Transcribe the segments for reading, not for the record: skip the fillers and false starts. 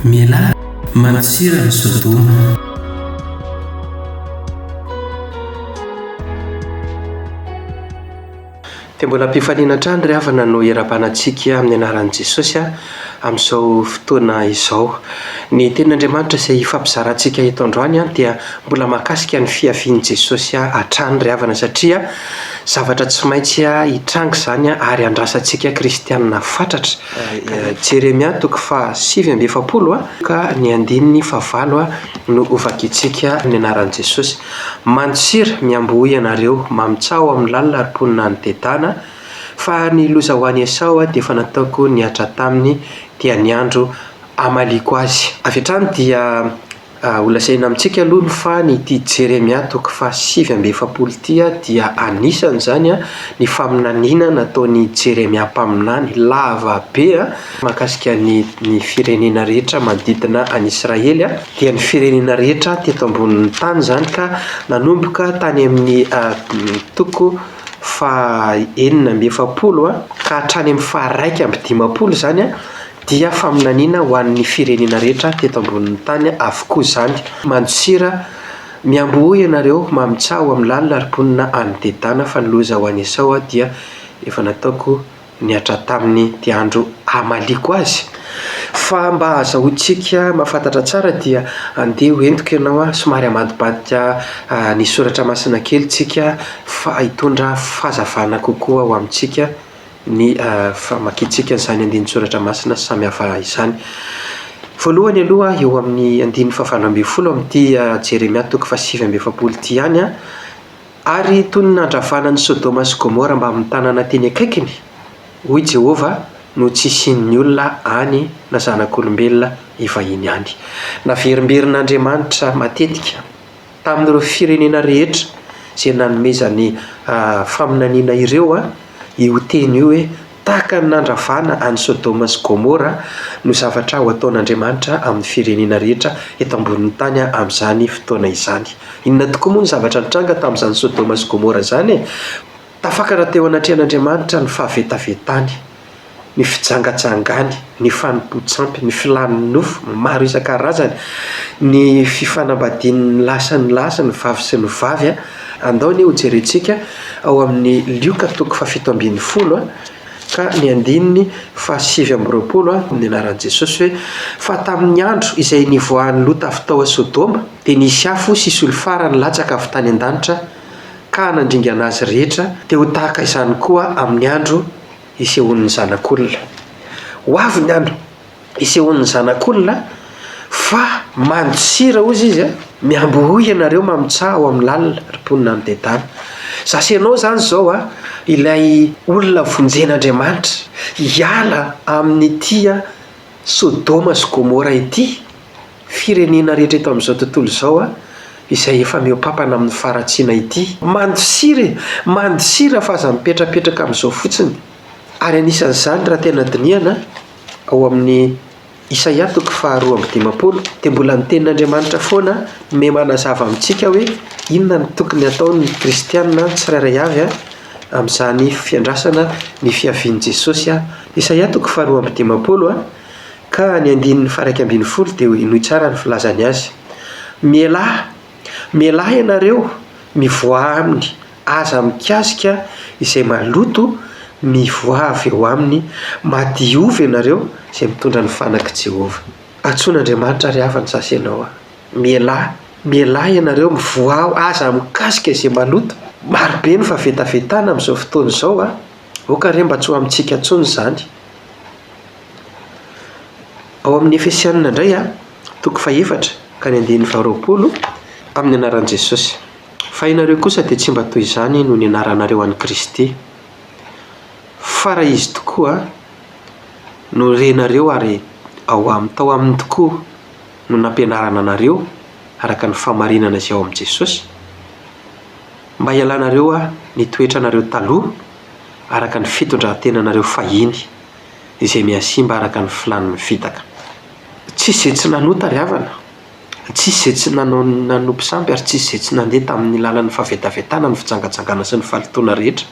Mialà, mandosira an'i Sodoma. Dia mbola am-pifaliana hatrany ry havana no hiarabana antsika amin'ny anaran'i Jesosy amin'izao fotoana izao. Ny tenin'Andriamanitra izay hifampizarantsika eto androany dia mbola mahakasika ny fiavian'i Jesosy hatrany ry havana satria zavatra tsy maintsy hitranga izany ary andrasantsika kristianina fatratra. Jeremia toko faha 49 ka ny andininy fahavalo no hovakintsika amin'ny anaran'i Jesosy. Mandosira, miambohoa ianareo, mamitsaha ao amin'ny lalina ry mponina any Dedana, fa ny loza ho an'i Esao dia efa nataoko nihatra taminy, dia ny andro hamaliako azy. Avy hatrany dia holazaina amintsika aloha ny fa ny ity Jeremia toko faha 49 ity dia anisan'izany ny faminaniana nataon'i Jeremia mpaminany lava be mahakasika ny ny firenena rehetra manodidina an'i Israely, dia ny firenena rehetra teto ambonin'ny tany izany ka nanomboka tany amin'ny toko faha 46 ka hatrany amin'ny faha 51 izany dia faminaniana ho an'ny firenena rehetra teto ambonin'ny tany avokoa izany. Mandosira, miambohoa ianareo, mamitsaha ao amin'ny lalina ry mponina any Dedana fa ny loza ho an'i Esao dia efa nataoko nihatra taminy dia andro hamaliako azy. Fa mba hahazahoantsika mahafantatra tsara dia andeha ho entiko ianao somary hamadibadika ny soratra masina kely tsika fa hitondra fahazavana kokoa ho amintsika ny famakiantsika izany andinin-tsoratra masina samy hafa izany. Voalohany aloha eo amin'ny andininy fahavalo ambin'ny folo amin'ity Jeremia toko faha-49 ity ihany, Ary toy ny nandravana an'i Sodoma sy Gomora mbamin'ny tanàna teny akaikiny, hoy Jehovah, no tsy hisian'ny olona any na zanak'olombelona hivahiny any. Naverimberin'Andriamanitra matetika tamin'ireo firenena rehetra izay nanomezany faminaniana ireo io teny io hoe tahaka ny nandravana an'i Sodoma sy Gomora no zavatra ho ataon'Andriamanitra amin'ny firenena rehetra eto ambonin'ny tany amin'izany fotoana izany. Inona tokoa moa ny zavatra nitranga tamin'izany Sodoma sy Gomora izany e? Tafakatra teo anatrehan'Andriamanitra ny fahavetavetany. ny fijangajangany, ny fanompoan-tsampy, ny filàn'ny nofo maro isan-karazany, ny fifanambadian'ny lahy sy ny lahy sy ny vavy sy ny vavy. Andao anie hojerentsika ao amin'ny Lioka toko faha-17 ka ny andininy faha-29 amin'ny anaran'i Jesosy hoe, Fa tamin'ny andro izay nivoahan'i Lota avy tao Sodoma, dia nisy afo sy solifara nilatsaka avy tany an-danitra ka nandringana azy rehetra, dia ho tahaka izany koa amin'ny andro hisehoan'ny Zanak'olona. Ho avy ny andro hisehoan'ny Zanak'olona fa mandosira hozy izy a, miambohoa ianareo mamitsaha ao amin'ny lalina ry mponina any Dedana. Za sy ianao izany izao a, ilay olona vonjen'Andriamanitra hiala amin'ity Sodoma sy Gomora ity. Firenena rehetra eto amin'izao tontolo izao izay efa mihoa-pampana amin'ny faharatsiana ity. Mandosira e! Mandosira fa aza mipetrapetraka amin'izao fotsiny. Ary anisan'izany raha tena dinihana, ao amin'ny Isaia toko faha-52, dia mbola ny tenin'Andriamanitra foana no manazava amintsika hoe inona no tokony hataon'ny kristiana tsirairay avy amin'izany fiandrasana ny fiavian'i Jesosy. Isaia toko faha-52. Ka ny andininy faha-11 dia henoy tsara ny filazany azy, Mialà, mialà ianareo, mivoaha aminy, aza mikasika izay maloto, mivoaha avy eo aminy, madiova ianareo izay mitondra ny fanak'i Jehovah. Antsoin'Andriamanitra ry havana za sy ianao a! Mialà, mialà ianareo, mivoaha, aza mikasika izay maloto. Marobe ny fahavetavetana amin'izao fotoana izao a! Aoka re mba tsy ho amintsika intsony izany. Ao amin'ny Efesianina indray, toko fahefatra ka ny andininy faharoapolo, amin'ny anaran'i Jesosy. Fa ianareo kosa dia tsy mba toy izany no nianaranareo an'i Kristy. Fa raha Izy tokoa no renareo ary ao am, tao aminy tokoa no nampianarana anareo araka ny fahamarinana izay ao amin'i Jesosy, mba hialanareo ny toetranareo taloha araka ny fitondran-tenanareo fahiny, izay mihasimba araka ny filàn'ny fitaka. Tsisy izay tsy nanota ry havana, tsisy izay tsy nanao nanompo sampy ary tsisy izay tsy nandeha tamin'ny lalan'ny fahavetavetana, ny fijangajangana sy ny fahalotoana rehetra.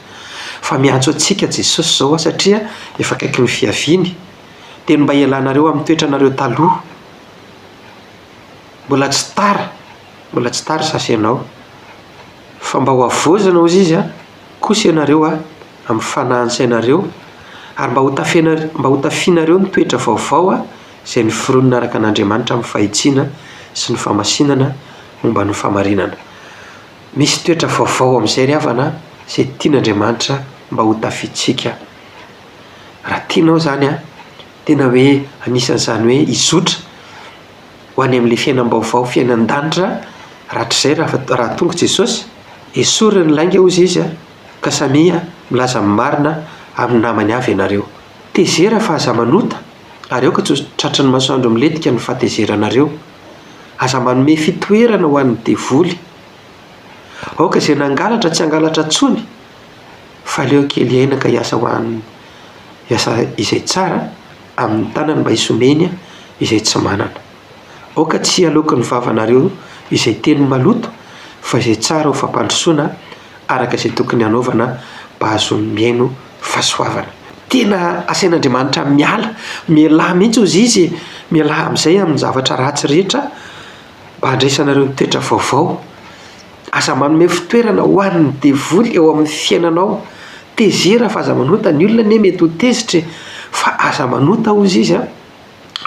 Fa miantso antsika Jesosy izao satria efa akaiky ny fiaviany. Dia ny mba hialanareo amin'ny toetranareo taloha. Mbola tsy tara, mbola tsy tara sasy ianao. Fa mba ho havaozina hozy izy kosa ianareo amin'ny fanahin'ny sainareo, ary mba ho tafena, mba ho tafianareo ny toetra vaovao izay noforonina araka an'Andriamanitra amin'ny fahitsiana sy ny fahamasinana momba ny fahamarinana. Misy toetra vaovao amin'izay ry havana izay tian'Andriamanitra mba ho tafiantsika. Raha tianao izany an, tena hoe anisan'izany hoe hizotra ho any amin'ilay fiainam-baovao, fiainan-danitra rahatrizay raha raha tonga Jesosy, esory ny lainga hozy izy ka samia milaza ny marina amin'ny namany avy ianareo. Tezera fa aza manota ary aoka tsy ho tratry ny masoandro milentika ny fahatezeranareo. Aza manome fitoerana ho an'ny devoly. Aoka izay nangalatra tsy hangalatra intsony fa aleo kely aina ka hiasa ho an'ny hiasa izay tsara amin'ny tanany mba hisomeny izay tsy manana. Aoka tsy haloaky ny vavanareo izay teny maloto fa izay tsara ho fampandrosoana araka izay tokony hanaovana mba hahazoan'ny mihaino fahasoavana. Tena asain'Andriamanitra miala, mialà mihitsy hozy izy e, mialà amin'izay amin'ny zavatra ratsy rehetra mba handraisanareo ny toetra vaovao. Aza manome fitoerana ho an'ny devoly eo amin'ny fiainanao. Tezera fa aza manota, ny olona anie mety ho tezitra e, fa aza manota hozy izy an.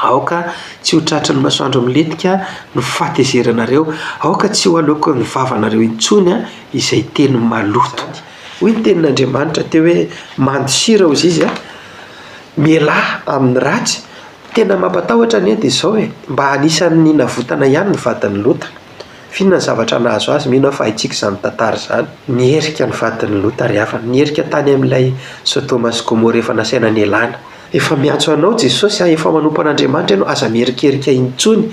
Aoka tsy ho tratry ny masoandro milentika ny fahatezeranareo, aoka tsy ho aloaky ny vavanareo intsony izay teny maloto. Hoy ny tenin'Andriamanitra teo hoe mandosira hozy izy, mialà amin'ny ratsy. Tena mampatahotra anie dia izao e, mba anisan'ny navotana ihany ny vadin'i Lota. F'inona ny zavatra nahazo azy? Mino aho fa haintsika izany tantara izany. Niherika ny vadin'i Lota ry havana, niherika tany amin'ilay Sodoma sy Gomora efa nasaina nialana. Efa miantso anao Jesosy a, efa manompo an'Andriamanitra ianao, aza miherikerika intsony,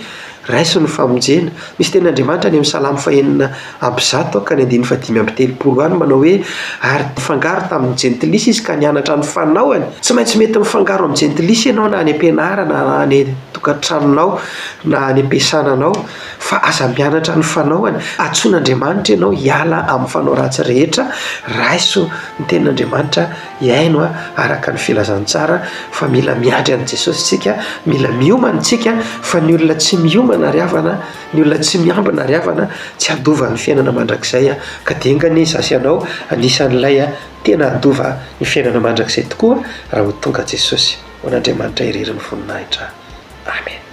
raiso ny famonjena. Misy tenin'Andriamanitra any amin'ny Salamo fahenina 101 ka ny andininy fahadimy 35 any manao hoe, ary nifangaro tamin'ny jentilisa izy ka nianatra ny fanaony. Tsy maintsy mety mifangaro amin'ny jentilisa ianao na any am-pianarana na any an-tokantranonao na any am-piasananao fa aza mianatra ny fanaony. Antsoin'Andriamanitra ianao hiala amin'ny fanao ratsy rehetra, raiso ny tenin'Andriamanitra Hihaino araka ny filazantsara fa mila miandry an'i Jesosy isika, mila miomana isika fa ny olona tsy miomana ry havana, ny olona tsy miambina ry havana tsy handova ny fiainana mandrakizay ka dia enga anie izaho sy ianao anisan'ilay tena handova ny fiainana mandrakizay tokoa raha ho tonga Jesosy. Ho an'Andriamanitra irery ny voninahitra. Amen.